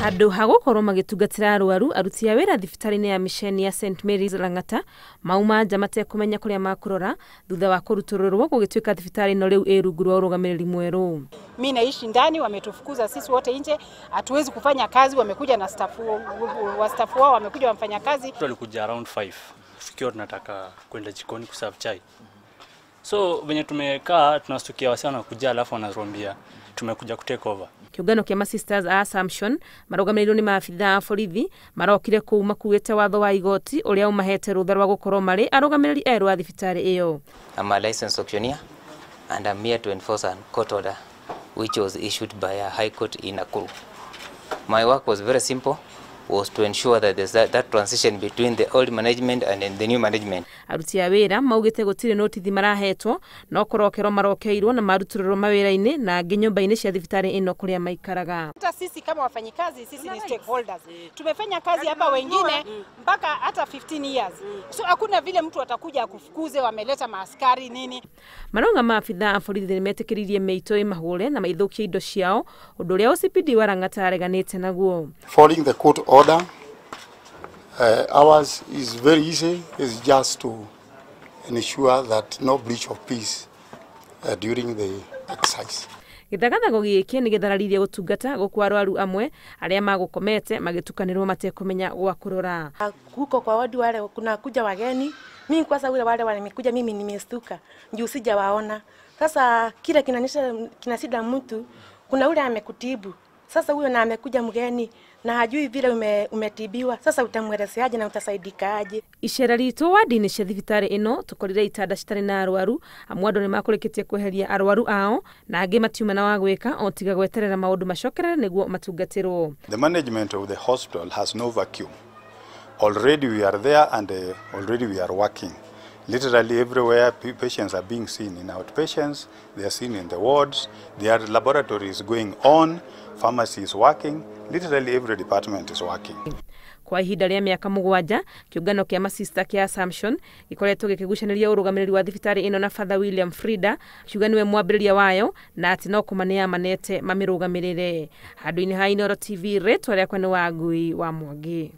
Handũ ha gũkorwo magĩtungatĩra arwaru, aruti a wĩra thibitarĩ-inĩ ya misheni ya St Mary's Lang'ata mauma nja matekũmenya kũrĩa makũrora thutha wa kũrutũrũrwo gũgĩtuĩka thibitarĩ ĩno rĩu ĩ rungu rwa ũrũgamĩrĩri mwerũ. Mimi naishi ndani, wametufukuza sisi wote nje, hatuwezi kufanya kazi. Wamekuja na staff wa staff wao, wamekuja wamfanya kazi. Walikuja around 5 tukiwa tunataka kwenda jikoni kuserve chai. So venye tumekaa tunastukia wasichana wanakuja, alafu wanatuambia tumekuja ku take over. Kiungano kia Sisters a Assumption marũgamĩrĩirwo nĩ maabithaa a borithi marokire kũu makuĩte watho wa igoti ũrĩa ũmahete rũtha rwa gũkorwo marĩ arũgamĩrĩri erũ a thibitarĩ ĩyo. I'm a licensed auctioneer and I'm here to enforce a court order which was issued by a high court in Nakuru. My work was very simple, was to ensure that there's that transition between the old management and the new management. Aruti a wĩra maugĩte gũtirĩ notithi marahetwo no kũrokerwo marokeirwo na marutũrũrwo mawĩra-inĩ na angĩ nyũmba-inĩ cia thibitarĩ ĩno kũrĩa maikaraga. Hata sisi kama wafanyikazi, sisi ni stakeholders. Tumefanya kazi hapa wengine mpaka hata 15 years. So hakuna vile mtu atakuja akufukuze, wameleta maaskari nini. Marauga maabithaa a borithi nĩmetĩkĩririe mĩitũ ĩmahũre na maithũkie indo ciao, ũndũ ũrĩa OCPD wa Lang'ata areganĩte naguo. Following the court order, ours is very easy. It's just to ensure that no breach of peace during the exercise. Gĩthagathago gĩkĩ nĩ gĩthararirie gũtungata gũkũ arwaru amwe arĩa magũkomete magĩtukanĩrwo matekũmenya gwa kũrora. Huko kwa wadi wale kuna kuja wageni, mimi kwanza wale wamekuja, mimi nimestuka juu sijawaona. Sasa kile kinanisha kinasida mtu, kuna ule amekutibu. Sasa huyo na amekuja mgeni na hajui vile umetibiwa. Sasa utamwelezeaje na utasaidikaje? Icera ritũ wadi-inĩ cia thibitarĩ ĩno tũkorire itanda citarĩ na arwaru, amwe andũ nĩmakũrĩkĩtie kweheria arwaru ao na angĩ matiuma na wa gwĩka o tiga gweterera maũndũ macokerere nĩguo matungatĩrwo. The management of the hospital has no vacuum. Already we are there and already we are working. Literally everywhere patients are being seen in outpatients, they are seen in the wards, their laboratory is going on, pharmacy is working, literally every department is working. Kwa ihinda rĩa mĩaka 7 kĩũngano kĩa masista kĩa Assumption gĩkoretwo gĩkĩgucanĩria ũrũgamĩrĩri wa thibitarĩ ĩno na Father William Frida kiuga nĩwe mwambĩrĩria wayo na atĩ no kũmaneamanete mamĩrũgamĩrĩre. Handũ-inĩ ha Inooro TV, rĩtwa rĩakwa nĩ Wangui wa Mwangi.